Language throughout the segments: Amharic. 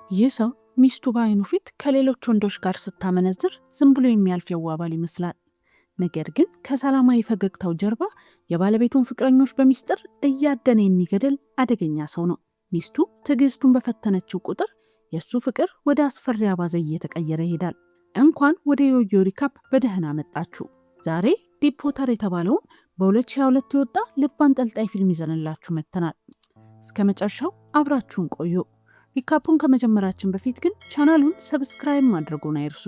ይህ ሰው ሚስቱ በአይኑ ፊት ከሌሎች ወንዶች ጋር ስታመነዝር ዝም ብሎ የሚያልፍ የዋህ ባል ይመስላል። ነገር ግን ከሰላማዊ ፈገግታው ጀርባ የባለቤቱን ፍቅረኞች በሚስጥር እያደነ የሚገድል አደገኛ ሰው ነው። ሚስቱ ትዕግስቱን በፈተነችው ቁጥር የእሱ ፍቅር ወደ አስፈሪ አባዜ እየተቀየረ ይሄዳል። እንኳን ወደ ዮዮ Recap በደህና መጣችሁ። ዛሬ Deep Water የተባለውን በ2022 የወጣ ልብ አንጠልጣይ ፊልም ይዘንላችሁ መጥተናል። እስከ መጨረሻው አብራችሁን ቆዩ። Recap ኡን ከመጀመራችን በፊት ግን ቻናሉን subscribe ማድረጉን አይርሱ።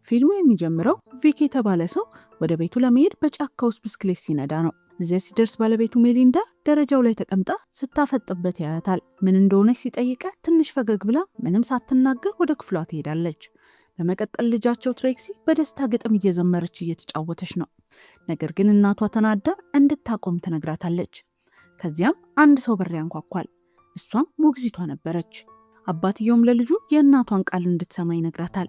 ፊልሙ የሚጀምረው ቪክ የተባለ ሰው ወደ ቤቱ ለመሄድ በጫካ ውስጥ ብስክሌት ሲነዳ ነው። እዚያ ሲደርስ ባለቤቱ ሜሊንዳ ደረጃው ላይ ተቀምጣ ስታፈጥበት ያያታል። ምን እንደሆነች ሲጠይቃት ትንሽ ፈገግ ብላ ምንም ሳትናገር ወደ ክፍሏ ትሄዳለች። በመቀጠል ልጃቸው ትሬክሲ በደስታ ግጥም እየዘመረች እየተጫወተች ነው። ነገር ግን እናቷ ተናዳ እንድታቆም ትነግራታለች። ከዚያም አንድ ሰው በር ያንኳኳል። እሷም ሞግዚቷ ነበረች። አባትየውም ለልጁ የእናቷን ቃል እንድትሰማ ይነግራታል።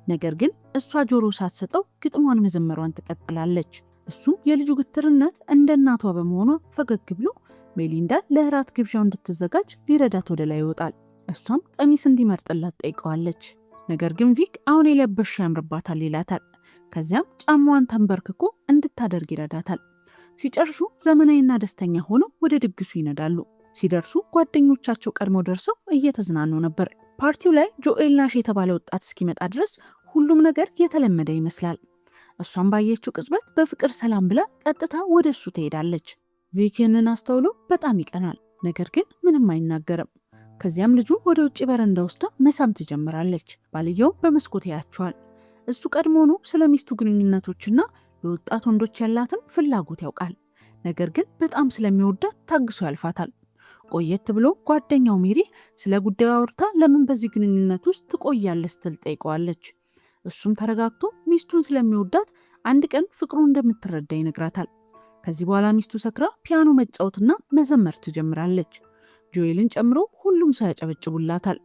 ነገር ግን እሷ ጆሮ ሳትሰጠው ግጥሟን መዘመሯን ትቀጥላለች። እሱም የልጁ ግትርነት እንደ እናቷ በመሆኗ ፈገግ ብሎ ሜሊንዳ ለእራት ግብዣው እንድትዘጋጅ ሊረዳት ወደ ላይ ይወጣል። እሷም ቀሚስ እንዲመርጥላት ጠይቀዋለች። ነገር ግን ቪክ አሁን የለበስሽው ያምርባታል ይላታል። ከዚያም ጫማዋን ተንበርክኮ እንድታደርግ ይረዳታል። ሲጨርሱ ዘመናዊና ደስተኛ ሆነው ወደ ድግሱ ይነዳሉ። ሲደርሱ ጓደኞቻቸው ቀድመው ደርሰው እየተዝናኑ ነበር። ፓርቲው ላይ ጆኤል ናሽ የተባለ ወጣት እስኪመጣ ድረስ ሁሉም ነገር የተለመደ ይመስላል። እሷም ባየችው ቅጽበት በፍቅር ሰላም ብላ ቀጥታ ወደ እሱ ትሄዳለች። ቪክ ይህንን አስተውሎ በጣም ይቀናል። ነገር ግን ምንም አይናገርም። ከዚያም ልጁ ወደ ውጭ በረንዳ ወስዳ መሳም ትጀምራለች። ባልየውም በመስኮት ያያቸዋል። እሱ ቀድሞውኑ ስለ ሚስቱ ግንኙነቶችና ለወጣት ወንዶች ያላትን ፍላጎት ያውቃል። ነገር ግን በጣም ስለሚወዳት ታግሶ ያልፋታል። ቆየት ብሎ ጓደኛው ሜሪ ስለ ጉዳዩ አውርታ ለምን በዚህ ግንኙነት ውስጥ ትቆያለህ ስትል ጠይቀዋለች። እሱም ተረጋግቶ ሚስቱን ስለሚወዳት አንድ ቀን ፍቅሩን እንደምትረዳ ይነግራታል። ከዚህ በኋላ ሚስቱ ሰክራ ፒያኖ መጫወትና መዘመር ትጀምራለች። ጆኤልን ጨምሮ ሁሉም ሰው ያጨበጭቡላታል።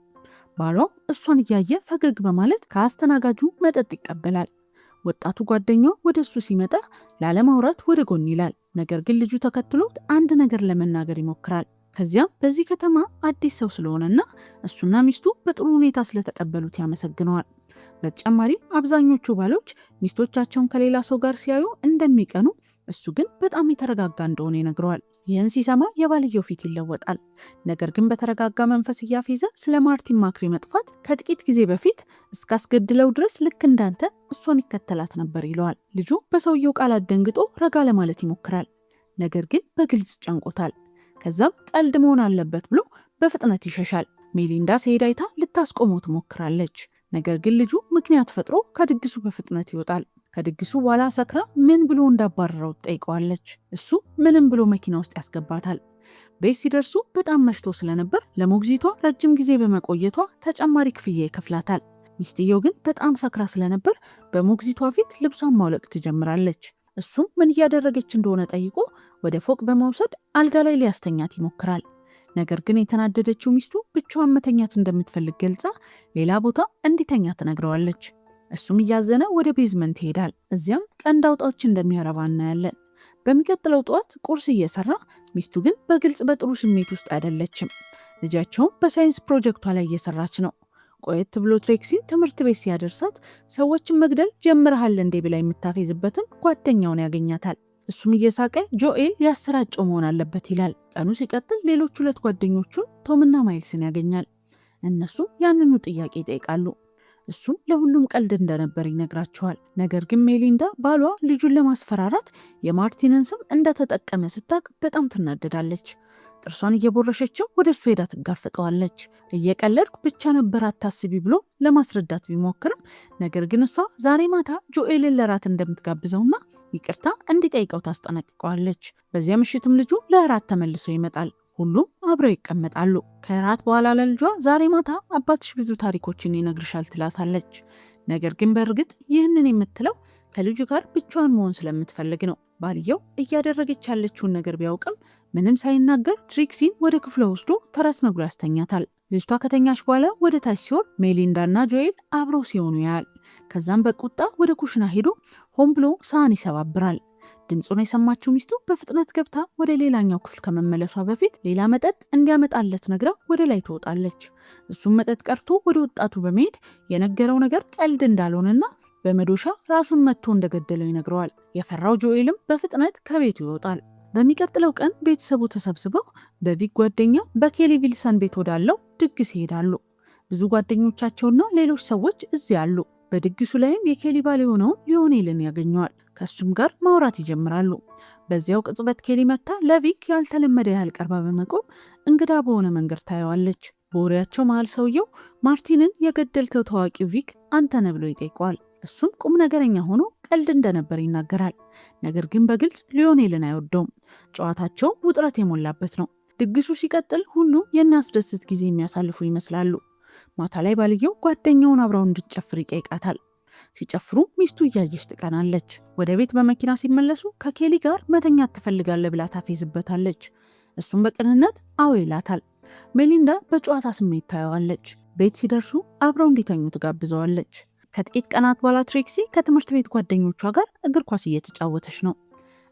ባሏም እሷን እያየ ፈገግ በማለት ከአስተናጋጁ መጠጥ ይቀበላል። ወጣቱ ጓደኛው ወደ እሱ ሲመጣ ላለማውራት ወደ ጎን ይላል። ነገር ግን ልጁ ተከትሎት አንድ ነገር ለመናገር ይሞክራል። ከዚያም በዚህ ከተማ አዲስ ሰው ስለሆነና እሱና ሚስቱ በጥሩ ሁኔታ ስለተቀበሉት ያመሰግነዋል። በተጨማሪም አብዛኞቹ ባሎች ሚስቶቻቸውን ከሌላ ሰው ጋር ሲያዩ እንደሚቀኑ፣ እሱ ግን በጣም የተረጋጋ እንደሆነ ይነግረዋል። ይህን ሲሰማ የባልየው ፊት ይለወጣል። ነገር ግን በተረጋጋ መንፈስ እያፌዘ ስለ ማርቲን ማክሪ መጥፋት ከጥቂት ጊዜ በፊት እስካስገድለው ድረስ ልክ እንዳንተ እሷን ይከተላት ነበር ይለዋል። ልጁ በሰውየው ቃላት ደንግጦ ረጋ ለማለት ይሞክራል። ነገር ግን በግልጽ ጨንቆታል። ከዛም ቀልድ መሆን አለበት ብሎ በፍጥነት ይሸሻል። ሜሊንዳ ሲሄድ አይታ ልታስቆመው ትሞክራለች። ነገር ግን ልጁ ምክንያት ፈጥሮ ከድግሱ በፍጥነት ይወጣል። ከድግሱ በኋላ ሰክራ ምን ብሎ እንዳባረረው ትጠይቀዋለች። እሱ ምንም ብሎ መኪና ውስጥ ያስገባታል። ቤት ሲደርሱ በጣም መሽቶ ስለነበር ለሞግዚቷ ረጅም ጊዜ በመቆየቷ ተጨማሪ ክፍያ ይከፍላታል። ሚስትየው ግን በጣም ሰክራ ስለነበር በሞግዚቷ ፊት ልብሷን ማውለቅ ትጀምራለች። እሱም ምን እያደረገች እንደሆነ ጠይቆ ወደ ፎቅ በመውሰድ አልጋ ላይ ሊያስተኛት ይሞክራል። ነገር ግን የተናደደችው ሚስቱ ብቻዋን መተኛት እንደምትፈልግ ገልጻ ሌላ ቦታ እንዲተኛ ትነግረዋለች። እሱም እያዘነ ወደ basement ይሄዳል። እዚያም ቀንድ አውጣዎች እንደሚያረባ እናያለን። በሚቀጥለው ጠዋት ቁርስ እየሰራ ሚስቱ ግን በግልጽ በጥሩ ስሜት ውስጥ አይደለችም። ልጃቸውም በሳይንስ ፕሮጀክቷ ላይ እየሰራች ነው። ቆየት ብሎ ትሬክሲን ትምህርት ቤት ሲያደርሳት ሰዎችን መግደል ጀምረሃል እንዴ ብላ የምታፌዝበትን ጓደኛውን ያገኛታል። እሱም እየሳቀ ጆኤል ያሰራጨው መሆን አለበት ይላል። ቀኑ ሲቀጥል ሌሎች ሁለት ጓደኞቹን ቶምና ማይልስን ያገኛል። እነሱም ያንኑ ጥያቄ ይጠይቃሉ። እሱም ለሁሉም ቀልድ እንደነበር ይነግራቸዋል። ነገር ግን ሜሊንዳ ባሏ ልጁን ለማስፈራራት የማርቲንን ስም እንደተጠቀመ ስታቅ በጣም ትናደዳለች። ጥርሷን እየቦረሸችው ወደ እሱ ሄዳ ትጋፈጠዋለች። እየቀለድኩ ብቻ ነበር አታስቢ ብሎ ለማስረዳት ቢሞክርም ነገር ግን እሷ ዛሬ ማታ ጆኤልን ለራት እንደምትጋብዘውና ይቅርታ እንዲጠይቀው ታስጠነቅቀዋለች። በዚያ ምሽትም ልጁ ለእራት ተመልሶ ይመጣል። ሁሉም አብረው ይቀመጣሉ። ከእራት በኋላ ለልጇ ዛሬ ማታ አባትሽ ብዙ ታሪኮችን ይነግርሻል ትላታለች። ነገር ግን በእርግጥ ይህንን የምትለው ከልጁ ጋር ብቻዋን መሆን ስለምትፈልግ ነው። ባልየው እያደረገች ያለችውን ነገር ቢያውቅም ምንም ሳይናገር ትሪክሲን ወደ ክፍሏ ወስዶ ተረት ነግሮ ያስተኛታል። ልጅቷ ከተኛች በኋላ ወደ ታች ሲሆን ሜሊንዳና ጆኤል አብረው ሲሆኑ ያያል። ከዛም በቁጣ ወደ ኩሽና ሄዶ ሆን ብሎ ሳህን ይሰባብራል። ድምፁን የሰማችው ሚስቱ በፍጥነት ገብታ ወደ ሌላኛው ክፍል ከመመለሷ በፊት ሌላ መጠጥ እንዲያመጣለት ነግራው ወደ ላይ ትወጣለች። እሱም መጠጥ ቀድቶ ወደ ወጣቱ በመሄድ የነገረው ነገር ቀልድ እንዳልሆነና በመዶሻ ራሱን መትቶ እንደገደለው ይነግረዋል። የፈራው ጆኤልም በፍጥነት ከቤቱ ይወጣል። በሚቀጥለው ቀን ቤተሰቡ ተሰብስበው በቪክ ጓደኛ በኬሊ ቪልሰን ቤት ወዳለው ድግስ ይሄዳሉ። ብዙ ጓደኞቻቸውና ሌሎች ሰዎች እዚያ አሉ። በድግሱ ላይም የኬሊ ባል የሆነውን ሊዮኔልን ያገኘዋል። ከእሱም ጋር ማውራት ይጀምራሉ። በዚያው ቅጽበት ኬሊ መጥታ ለቪክ ያልተለመደ ያህል ቀርባ በመቆም እንግዳ በሆነ መንገድ ታየዋለች። በወሬያቸው መሃል ሰውየው ማርቲንን የገደልከው ታዋቂው ቪክ አንተ ነህ ብሎ ይጠይቀዋል። እሱም ቁም ነገረኛ ሆኖ ቀልድ እንደነበር ይናገራል። ነገር ግን በግልጽ ሊዮኔልን አይወደውም። ጨዋታቸው ውጥረት የሞላበት ነው። ድግሱ ሲቀጥል ሁሉም የሚያስደስት ጊዜ የሚያሳልፉ ይመስላሉ። ማታ ላይ ባልየው ጓደኛውን አብራው እንድትጨፍር ይጠይቃታል። ሲጨፍሩ ሚስቱ እያየች ትቀናለች። ወደ ቤት በመኪና ሲመለሱ ከኬሊ ጋር መተኛት ትፈልጋለህ ብላ ታፌዝበታለች። እሱም በቅንነት አዎ ይላታል። ሜሊንዳ በጨዋታ ስሜት ታየዋለች። ቤት ሲደርሱ አብረው እንዲተኙ ትጋብዘዋለች። ከጥቂት ቀናት በኋላ ትሪክሲ ከትምህርት ቤት ጓደኞቿ ጋር እግር ኳስ እየተጫወተች ነው።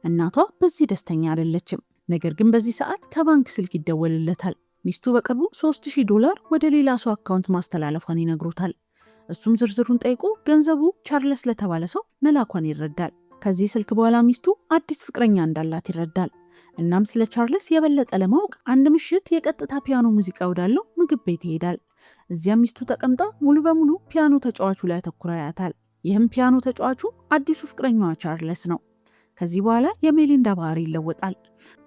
እናቷ በዚህ ደስተኛ አይደለችም። ነገር ግን በዚህ ሰዓት ከባንክ ስልክ ይደወልለታል። ሚስቱ በቅርቡ 3000 ዶላር ወደ ሌላ ሰው አካውንት ማስተላለፏን ይነግሩታል። እሱም ዝርዝሩን ጠይቆ ገንዘቡ ቻርለስ ለተባለ ሰው መላኳን ይረዳል። ከዚህ ስልክ በኋላ ሚስቱ አዲስ ፍቅረኛ እንዳላት ይረዳል። እናም ስለ ቻርለስ የበለጠ ለማወቅ አንድ ምሽት የቀጥታ ፒያኖ ሙዚቃ ወዳለው ምግብ ቤት ይሄዳል። እዚያም ሚስቱ ተቀምጣ ሙሉ በሙሉ ፒያኖ ተጫዋቹ ላይ አተኩራ ያያታል። ይህም ፒያኖ ተጫዋቹ አዲሱ ፍቅረኛዋ ቻርለስ ነው። ከዚህ በኋላ የሜሊንዳ ባህሪ ይለወጣል።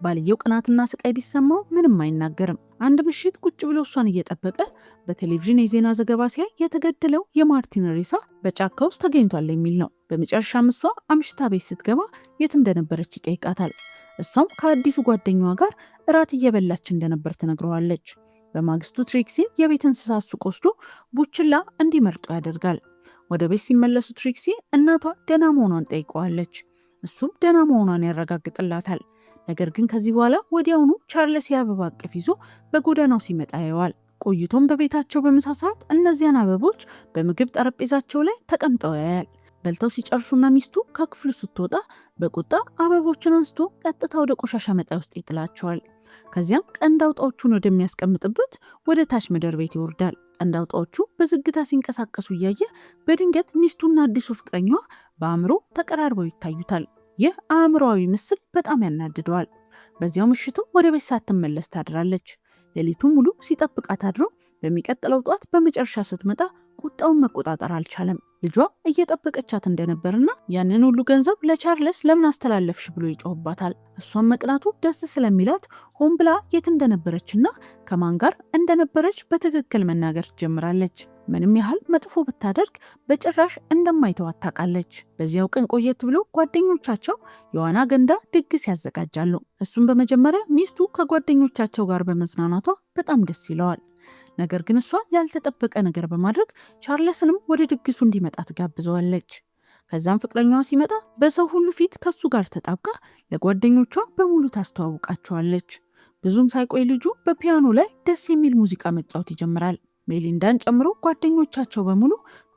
ባልየው ቅናትና ስቃይ ቢሰማው ምንም አይናገርም። አንድ ምሽት ቁጭ ብሎ እሷን እየጠበቀ በቴሌቪዥን የዜና ዘገባ ሲያይ የተገደለው የማርቲን ሬሳ በጫካ ውስጥ ተገኝቷል የሚል ነው። በመጨረሻም እሷ አምሽታ ቤት ስትገባ የት እንደነበረች ይጠይቃታል። እሷም ከአዲሱ ጓደኛዋ ጋር እራት እየበላች እንደነበር ትነግረዋለች። በማግስቱ ትሪክሲን የቤት እንስሳት ሱቅ ወስዶ ቡችላ እንዲመርጡ ያደርጋል። ወደ ቤት ሲመለሱ ትሪክሲ እናቷ ደህና መሆኗን ጠይቀዋለች። እሱም ደህና መሆኗን ያረጋግጥላታል። ነገር ግን ከዚህ በኋላ ወዲያውኑ ቻርለስ የአበባ እቅፍ ይዞ በጎዳናው ሲመጣ ያየዋል። ቆይቶም በቤታቸው በምሳ ሰዓት እነዚያን አበቦች በምግብ ጠረጴዛቸው ላይ ተቀምጠው ያያል። በልተው ሲጨርሱና ሚስቱ ከክፍሉ ስትወጣ በቁጣ አበቦቹን አንስቶ ቀጥታ ወደ ቆሻሻ መጣያ ውስጥ ይጥላቸዋል። ከዚያም ቀንድ አውጣዎቹን ወደሚያስቀምጥበት ወደ ታች ምድር ቤት ይወርዳል። ቀንድ አውጣዎቹ በዝግታ ሲንቀሳቀሱ እያየ በድንገት ሚስቱና አዲሱ ፍቅረኛዋ በአእምሮ ተቀራርበው ይታዩታል። ይህ አእምሮዊ ምስል በጣም ያናድደዋል። በዚያው ምሽትም ወደ ቤት ሳትመለስ ታድራለች። ሌሊቱን ሙሉ ሲጠብቃት አድሮ በሚቀጥለው ጧት በመጨረሻ ስትመጣ ቁጣውን መቆጣጠር አልቻለም። ልጇ እየጠበቀቻት እንደነበርና ያንን ሁሉ ገንዘብ ለቻርለስ ለምን አስተላለፍሽ ብሎ ይጮህባታል። እሷም መቅናቱ ደስ ስለሚላት ሆን ብላ የት እንደነበረችና ከማን ጋር እንደነበረች በትክክል መናገር ትጀምራለች። ምንም ያህል መጥፎ ብታደርግ በጭራሽ እንደማይተዋት ታውቃለች። በዚያው ቀን ቆየት ብሎ ጓደኞቻቸው የዋና ገንዳ ድግስ ያዘጋጃሉ። እሱም በመጀመሪያ ሚስቱ ከጓደኞቻቸው ጋር በመዝናናቷ በጣም ደስ ይለዋል። ነገር ግን እሷ ያልተጠበቀ ነገር በማድረግ ቻርለስንም ወደ ድግሱ እንዲመጣ ትጋብዘዋለች። ከዛም ፍቅረኛዋ ሲመጣ በሰው ሁሉ ፊት ከሱ ጋር ተጣብቃ ለጓደኞቿ በሙሉ ታስተዋውቃቸዋለች። ብዙም ሳይቆይ ልጁ በፒያኖ ላይ ደስ የሚል ሙዚቃ መጫወት ይጀምራል። ሜሊንዳን ጨምሮ ጓደኞቻቸው በሙሉ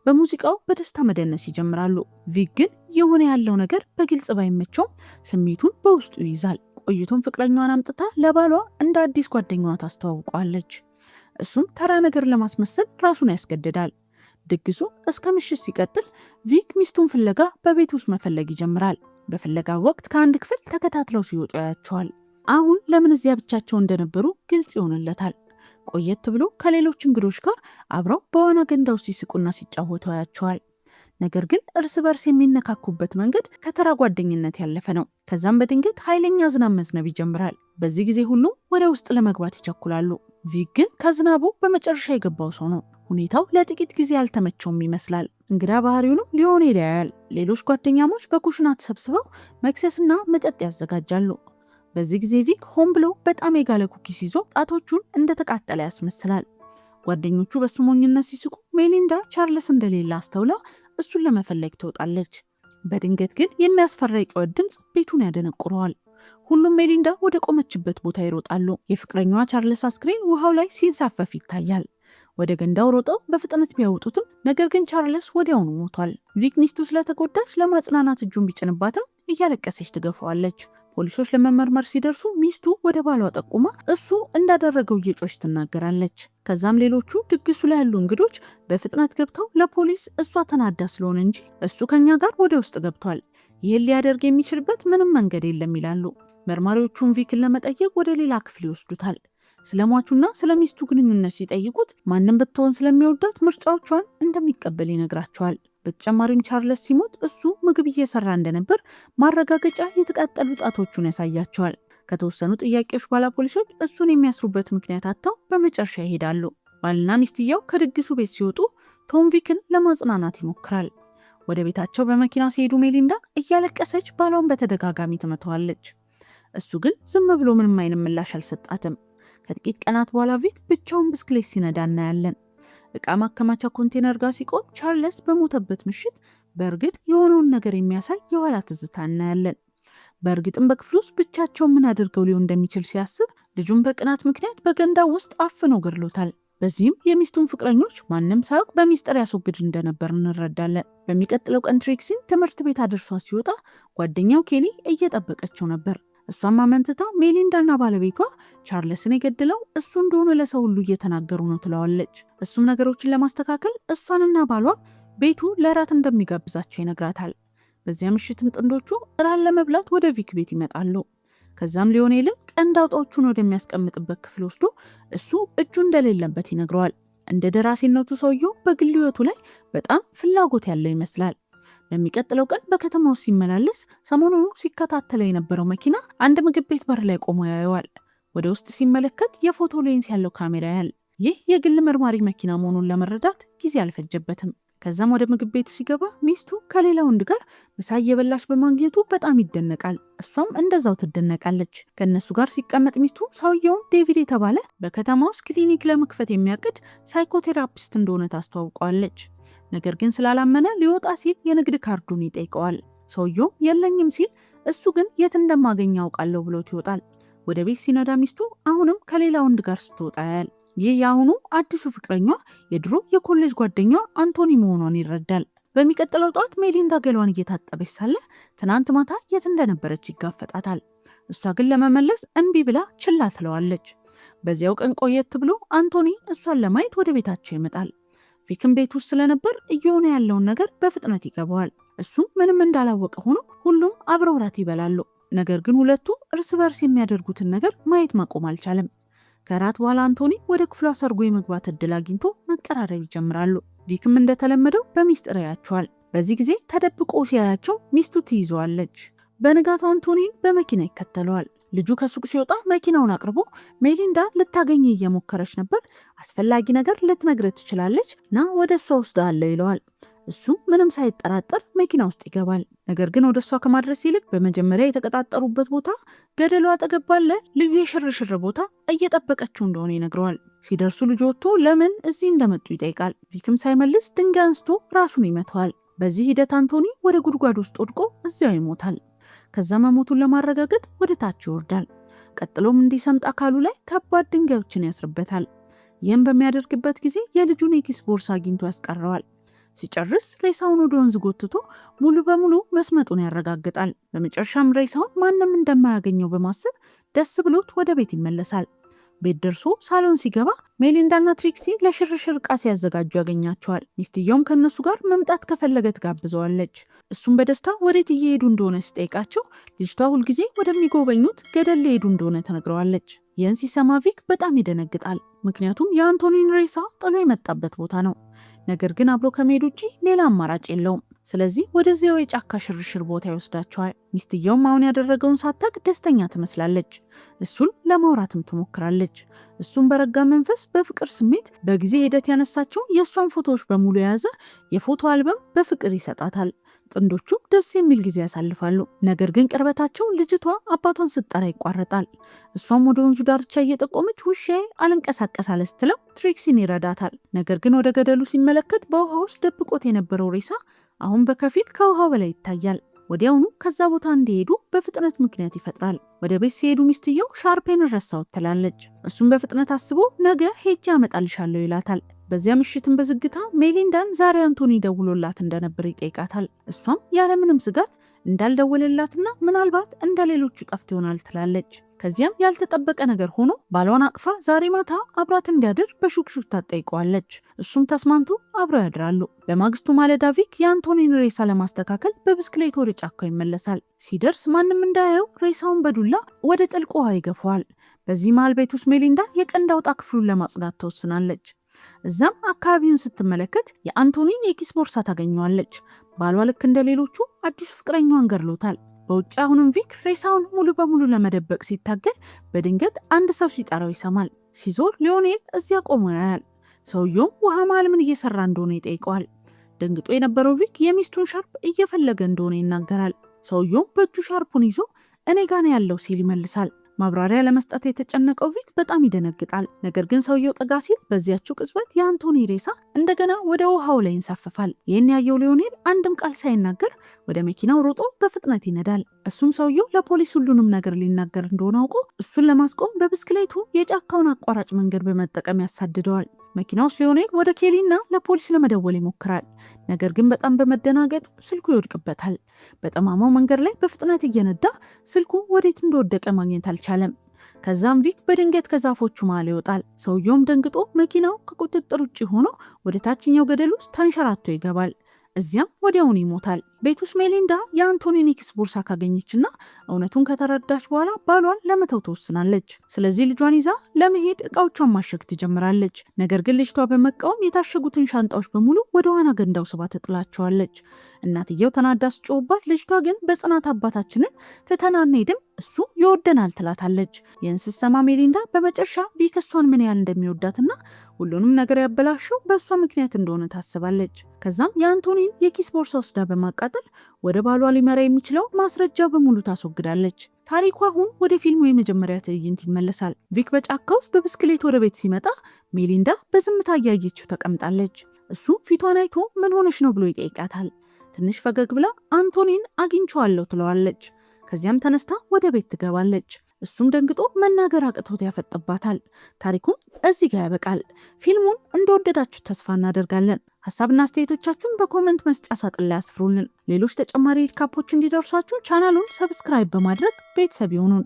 በሙዚቃው በደስታ መደነስ ይጀምራሉ። ቪክ ግን የሆነ ያለው ነገር በግልጽ ባይመቸውም ስሜቱን በውስጡ ይይዛል። ቆይቶም ፍቅረኛዋን አምጥታ ለባሏ እንደ አዲስ ጓደኛዋ ታስተዋውቀዋለች። እሱም ተራ ነገር ለማስመሰል ራሱን ያስገድዳል። ድግሱ እስከ ምሽት ሲቀጥል ቪክ ሚስቱን ፍለጋ በቤት ውስጥ መፈለግ ይጀምራል። በፍለጋ ወቅት ከአንድ ክፍል ተከታትለው ሲወጡ ያያቸዋል። አሁን ለምን እዚያ ብቻቸው እንደነበሩ ግልጽ ይሆንለታል። ቆየት ብሎ ከሌሎች እንግዶች ጋር አብረው በዋና ገንዳ ውስጥ ሲስቁና ሲጫወቱ ያያቸዋል። ነገር ግን እርስ በርስ የሚነካኩበት መንገድ ከተራ ጓደኝነት ያለፈ ነው። ከዛም በድንገት ኃይለኛ ዝናብ መዝነብ ይጀምራል። በዚህ ጊዜ ሁሉም ወደ ውስጥ ለመግባት ይቸኩላሉ። ቪክ ግን ከዝናቡ በመጨረሻ የገባው ሰው ነው። ሁኔታው ለጥቂት ጊዜ ያልተመቸውም ይመስላል። እንግዳ ባህሪውንም ሊዮኔል ያያል። ሌሎች ጓደኛሞች በኩሽና ተሰብስበው መክሰስና መጠጥ ያዘጋጃሉ። በዚህ ጊዜ ቪክ ሆን ብሎ በጣም የጋለ cookies ይዞ ጣቶቹን እንደተቃጠለ ያስመስላል። ጓደኞቹ በሱ ሞኝነት ሲስቁ፣ ሜሊንዳ ቻርለስ እንደሌለ አስተውላ እሱን ለመፈለግ ትወጣለች። በድንገት ግን የሚያስፈራ የጩኸት ድምፅ ቤቱን ያደነቁረዋል። ሁሉም ሜሊንዳ ወደ ቆመችበት ቦታ ይሮጣሉ። የፍቅረኛዋ ቻርለስ አስክሬን ውሃው ላይ ሲንሳፈፍ ይታያል። ወደ ገንዳው ሮጠው በፍጥነት ቢያወጡትም ነገር ግን ቻርለስ ወዲያውኑ ሞቷል። ቪክ ሚስቱ ስለተጎዳች ለማጽናናት እጁን ቢጭንባትም እያለቀሰች ትገፋዋለች። ፖሊሶች ለመመርመር ሲደርሱ ሚስቱ ወደ ባሏ ጠቁማ እሱ እንዳደረገው እየጮኸች ትናገራለች። ከዛም ሌሎቹ ድግሱ ላይ ያሉ እንግዶች በፍጥነት ገብተው ለፖሊስ እሷ ተናዳ ስለሆነ እንጂ እሱ ከኛ ጋር ወደ ውስጥ ገብቷል፣ ይህን ሊያደርግ የሚችልበት ምንም መንገድ የለም ይላሉ። መርማሪዎቹን ቪክን ለመጠየቅ ወደ ሌላ ክፍል ይወስዱታል። ስለ ሟቹና ስለ ሚስቱ ግንኙነት ሲጠይቁት ማንም ብትሆን ስለሚወዳት ምርጫዎቿን እንደሚቀበል ይነግራቸዋል። በተጨማሪም ቻርለስ ሲሞት እሱ ምግብ እየሰራ እንደነበር ማረጋገጫ የተቃጠሉ ጣቶቹን ያሳያቸዋል። ከተወሰኑ ጥያቄዎች በኋላ ፖሊሶች እሱን የሚያስሩበት ምክንያት አጥተው በመጨረሻ ይሄዳሉ። ባልና ሚስትየው ከድግሱ ቤት ሲወጡ ቶም ቪክን ለማጽናናት ይሞክራል። ወደ ቤታቸው በመኪና ሲሄዱ ሜሊንዳ እያለቀሰች ባሏን በተደጋጋሚ ትመታዋለች። እሱ ግን ዝም ብሎ ምንም አይነት ምላሽ አልሰጣትም። ከጥቂት ቀናት በኋላ ቪክ ብቻውን ብስክሌት ሲነዳ እናያለን። እቃ ማከማቻ ኮንቴነር ጋር ሲቆም ቻርለስ በሞተበት ምሽት በእርግጥ የሆነውን ነገር የሚያሳይ የኋላ ትዝታ እናያለን። በእርግጥም በክፍል ውስጥ ብቻቸውን ምን አድርገው ሊሆን እንደሚችል ሲያስብ ልጁን በቅናት ምክንያት በገንዳው ውስጥ አፍኖ ገድሎታል። በዚህም የሚስቱን ፍቅረኞች ማንም ሳያውቅ በሚስጥር ያስወግድ እንደነበር እንረዳለን። በሚቀጥለው ቀን ትሪክሲን ትምህርት ቤት አድርሷ ሲወጣ ጓደኛው ኬሊ እየጠበቀችው ነበር። እሷም አመንትታ ሜሊንዳና ባለቤቷ ቻርለስን የገደለው እሱ እንደሆነ ለሰው ሁሉ እየተናገሩ ነው ትለዋለች። እሱም ነገሮችን ለማስተካከል እሷንና ባሏን ቤቱ ለራት እንደሚጋብዛቸው ይነግራታል። በዚያ ምሽትም ጥንዶቹ እራት ለመብላት ወደ ቪክ ቤት ይመጣሉ። ከዛም ሊዮኔልም ቀንድ አውጣዎቹን ወደሚያስቀምጥበት ክፍል ወስዶ እሱ እጁ እንደሌለበት ይነግረዋል። እንደ ደራሲነቱ ሰውየው በግል ሕይወቱ ላይ በጣም ፍላጎት ያለው ይመስላል። በሚቀጥለው ቀን በከተማው ሲመላለስ ሰሞኑን ሲከታተለው የነበረው መኪና አንድ ምግብ ቤት በር ላይ ቆሞ ያየዋል። ወደ ውስጥ ሲመለከት የፎቶ ሌንስ ያለው ካሜራ ያያል። ይህ የግል መርማሪ መኪና መሆኑን ለመረዳት ጊዜ አልፈጀበትም። ከዛም ወደ ምግብ ቤቱ ሲገባ ሚስቱ ከሌላ ወንድ ጋር ምሳ እየበላች በማግኘቱ በጣም ይደነቃል። እሷም እንደዛው ትደነቃለች። ከእነሱ ጋር ሲቀመጥ ሚስቱ ሰውየውን ዴቪድ የተባለ በከተማ ውስጥ ክሊኒክ ለመክፈት የሚያቅድ psychotherapist እንደሆነ ታስተዋውቀዋለች። ነገር ግን ስላላመነ ሊወጣ ሲል የንግድ ካርዱን ይጠይቀዋል። ሰውየው የለኝም ሲል እሱ ግን የት እንደማገኝ አውቃለሁ ብሎት ይወጣል። ወደ ቤት ሲነዳ ሚስቱ አሁንም ከሌላ ወንድ ጋር ስትወጣ ያያል። ይህ የአሁኑ አዲሱ ፍቅረኛ የድሮ የኮሌጅ ጓደኛ አንቶኒ መሆኗን ይረዳል። በሚቀጥለው ጠዋት ሜሊንዳ ገሏን እየታጠበች ሳለ ትናንት ማታ የት እንደነበረች ይጋፈጣታል። እሷ ግን ለመመለስ እምቢ ብላ ችላ ትለዋለች። በዚያው ቀን ቆየት ብሎ አንቶኒ እሷን ለማየት ወደ ቤታቸው ይመጣል። ቪክም ቤት ውስጥ ስለነበር እየሆነ ያለውን ነገር በፍጥነት ይገባዋል። እሱም ምንም እንዳላወቀ ሆኖ ሁሉም አብረው ራት ይበላሉ። ነገር ግን ሁለቱ እርስ በርስ የሚያደርጉትን ነገር ማየት ማቆም አልቻለም። ከራት በኋላ አንቶኒ ወደ ክፍሏ ሰርጎ የመግባት እድል አግኝቶ መቀራረብ ይጀምራሉ። ቪክም እንደተለመደው በሚስጥር ያያቸዋል። በዚህ ጊዜ ተደብቆ ሲያያቸው ሚስቱ ትይዘዋለች። በንጋቱ አንቶኒን በመኪና ይከተለዋል። ልጁ ከሱቅ ሲወጣ መኪናውን አቅርቦ ሜሊንዳ ልታገኝ እየሞከረች ነበር፣ አስፈላጊ ነገር ልትነግርህ ትችላለች፣ ና ወደ እሷ ወስድሃለሁ ይለዋል። እሱም ምንም ሳይጠራጠር መኪና ውስጥ ይገባል። ነገር ግን ወደ እሷ ከማድረስ ይልቅ በመጀመሪያ የተቀጣጠሩበት ቦታ ገደሉ አጠገብ ባለ ልዩ የሽርሽር ቦታ እየጠበቀችው እንደሆነ ይነግረዋል። ሲደርሱ ልጁ ወጥቶ ለምን እዚህ እንደመጡ ይጠይቃል። ቪክም ሳይመልስ ድንጋይ አንስቶ ራሱን ይመታዋል። በዚህ ሂደት አንቶኒ ወደ ጉድጓድ ውስጥ ወድቆ እዚያው ይሞታል። ከዛ መሞቱን ለማረጋገጥ ወደ ታች ይወርዳል። ቀጥሎም እንዲሰምጥ አካሉ ላይ ከባድ ድንጋዮችን ያስርበታል። ይህም በሚያደርግበት ጊዜ የልጁን የኪስ ቦርሳ አግኝቶ ያስቀረዋል። ሲጨርስ ሬሳውን ወደ ወንዝ ጎትቶ ሙሉ በሙሉ መስመጡን ያረጋግጣል። በመጨረሻም ሬሳውን ማንም እንደማያገኘው በማሰብ ደስ ብሎት ወደ ቤት ይመለሳል። ቤት ደርሶ ሳሎን ሲገባ ሜሊንዳና ትሪክሲ ለሽርሽር ዕቃ ሲያዘጋጁ ያገኛቸዋል። ሚስትየውም ከእነሱ ጋር መምጣት ከፈለገ ትጋብዘዋለች። እሱም በደስታ ወዴት እየሄዱ እንደሆነ ሲጠይቃቸው ልጅቷ ሁልጊዜ ወደሚጎበኙት ገደል ሊሄዱ እንደሆነ ተነግረዋለች። ይህን ሲሰማ ቪክ በጣም ይደነግጣል። ምክንያቱም የአንቶኒን ሬሳ ጥሎ የመጣበት ቦታ ነው። ነገር ግን አብሮ ከመሄድ ውጭ ሌላ አማራጭ የለውም። ስለዚህ ወደዚያው የጫካ ሽርሽር ቦታ ይወስዳቸዋል። ሚስትየውም አሁን ያደረገውን ሳታቅ ደስተኛ ትመስላለች። እሱን ለማውራትም ትሞክራለች። እሱም በረጋ መንፈስ በፍቅር ስሜት በጊዜ ሂደት ያነሳቸውን የእሷን ፎቶዎች በሙሉ የያዘ የፎቶ አልበም በፍቅር ይሰጣታል። ጥንዶቹ ደስ የሚል ጊዜ ያሳልፋሉ። ነገር ግን ቅርበታቸው ልጅቷ አባቷን ስትጠራ ይቋረጣል። እሷም ወደ ወንዙ ዳርቻ እየጠቆመች ውሻዬ አልንቀሳቀስ አለ ስትለው ትሪክሲን ይረዳታል። ነገር ግን ወደ ገደሉ ሲመለከት በውሃ ውስጥ ደብቆት የነበረው ሬሳ አሁን በከፊል ከውሃው በላይ ይታያል። ወዲያውኑ ከዛ ቦታ እንዲሄዱ በፍጥነት ምክንያት ይፈጥራል። ወደ ቤት ሲሄዱ ሚስትየው ሻርፔን ረሳሁት ትላለች። እሱም በፍጥነት አስቦ ነገ ሄጄ አመጣልሻለሁ ይላታል። በዚያ ምሽትም በዝግታ ሜሊንዳን ዛሬ አንቶኒ ደውሎላት እንደነበር ይጠይቃታል። እሷም ያለምንም ስጋት እንዳልደወለላትና ምናልባት እንደ ሌሎቹ ጠፍቶ ይሆናል ትላለች። ከዚያም ያልተጠበቀ ነገር ሆኖ ባሏን አቅፋ ዛሬ ማታ አብራት እንዲያድር በሹክሹክታ ትጠይቀዋለች። እሱም ተስማምቶ አብረው ያድራሉ። በማግስቱ ማለዳ ቪክ የአንቶኒን ሬሳ ለማስተካከል በብስክሌት ወደ ጫካው ይመለሳል። ሲደርስ ማንም እንዳያየው ሬሳውን በዱላ ወደ ጥልቅ ውሃ ይገፋዋል። በዚህ መሃል ቤት ውስጥ ሜሊንዳ የቀንድ አውጣ ክፍሉን ለማጽዳት ትወስናለች። እዛም አካባቢውን ስትመለከት የአንቶኒን የኪስ ቦርሳ ታገኘዋለች። ባሏ ልክ እንደ ሌሎቹ አዲሱ ፍቅረኛዋን ገድሎታል። በውጭ አሁንም ቪክ ሬሳውን ሙሉ በሙሉ ለመደበቅ ሲታገል በድንገት አንድ ሰው ሲጠራው ይሰማል። ሲዞር ሊዮኔል እዚያ ቆሞ ያያል። ሰውየውም ውሃ መሃል ምን እየሰራ እንደሆነ ይጠይቀዋል። ደንግጦ የነበረው ቪክ የሚስቱን ሻርፕ እየፈለገ እንደሆነ ይናገራል። ሰውየውም በእጁ ሻርፑን ይዞ እኔ ጋ ነው ያለው ሲል ይመልሳል። ማብራሪያ ለመስጠት የተጨነቀው ቪክ በጣም ይደነግጣል። ነገር ግን ሰውየው ጠጋ ሲል በዚያችው ቅጽበት የአንቶኒ ሬሳ እንደገና ወደ ውሃው ላይ ይንሳፈፋል። ይህን ያየው ሊዮኔል አንድም ቃል ሳይናገር ወደ መኪናው ሮጦ በፍጥነት ይነዳል። እሱም ሰውየው ለፖሊስ ሁሉንም ነገር ሊናገር እንደሆነ አውቆ እሱን ለማስቆም በብስክሌቱ የጫካውን አቋራጭ መንገድ በመጠቀም ያሳድደዋል። መኪና ውስጥ ሊዮኔል ወደ ኬሊና ለፖሊስ ለመደወል ይሞክራል። ነገር ግን በጣም በመደናገጥ ስልኩ ይወድቅበታል። በጠማማው መንገድ ላይ በፍጥነት እየነዳ ስልኩ ወዴት እንደወደቀ ማግኘት አልቻለም። ከዛም ቪክ በድንገት ከዛፎቹ መሃል ይወጣል። ሰውየውም ደንግጦ መኪናው ከቁጥጥር ውጭ ሆኖ ወደ ታችኛው ገደል ውስጥ ተንሸራቶ ይገባል። እዚያም ወዲያውኑ ይሞታል። ቤት ውስጥ ሜሊንዳ የአንቶኒን የኪስ ቦርሳ ካገኘችና እውነቱን ከተረዳች በኋላ ባሏን ለመተው ትወስናለች። ስለዚህ ልጇን ይዛ ለመሄድ እቃዎቿን ማሸግ ትጀምራለች። ነገር ግን ልጅቷ በመቃወም የታሸጉትን ሻንጣዎች በሙሉ ወደ ዋና ገንዳው ስባ ትጥላቸዋለች። እናትየው ተናዳ ስትጮህባት፣ ልጅቷ ግን በጽናት አባታችንን ትተን አንሄድም፣ እሱ ይወደናል ትላታለች። ይህን ስትሰማ ሜሊንዳ በመጨረሻ ቪክ እሷን ምን ያህል እንደሚወዳትና ሁሉንም ነገር ያበላሸው በእሷ ምክንያት እንደሆነ ታስባለች። ከዛም የአንቶኒን የኪስ ቦርሳ ወስዳ በማቃጠል ወደ ባሏ ሊመራ የሚችለው ማስረጃ በሙሉ ታስወግዳለች። ታሪኩ አሁን ወደ ፊልሙ የመጀመሪያ ትዕይንት ይመለሳል። ቪክ በጫካ ውስጥ በብስክሌት ወደ ቤት ሲመጣ ሜሊንዳ በዝምታ እያየችው ተቀምጣለች። እሱ ፊቷን አይቶ ምን ሆነሽ ነው ብሎ ይጠይቃታል። ትንሽ ፈገግ ብላ አንቶኒን አግኝቼዋለሁ ትለዋለች። ከዚያም ተነስታ ወደ ቤት ትገባለች። እሱም ደንግጦ መናገር አቅቶት ያፈጥባታል። ታሪኩም እዚህ ጋር ያበቃል። ፊልሙን እንደወደዳችሁ ተስፋ እናደርጋለን። ሀሳብና አስተያየቶቻችሁን በ comment መስጫ ሳጥን ላይ አስፍሩልን። ሌሎች ተጨማሪ recap ኦች እንዲደርሷችሁ ቻናሉን subscribe በማድረግ ቤተሰብ ይሁኑን።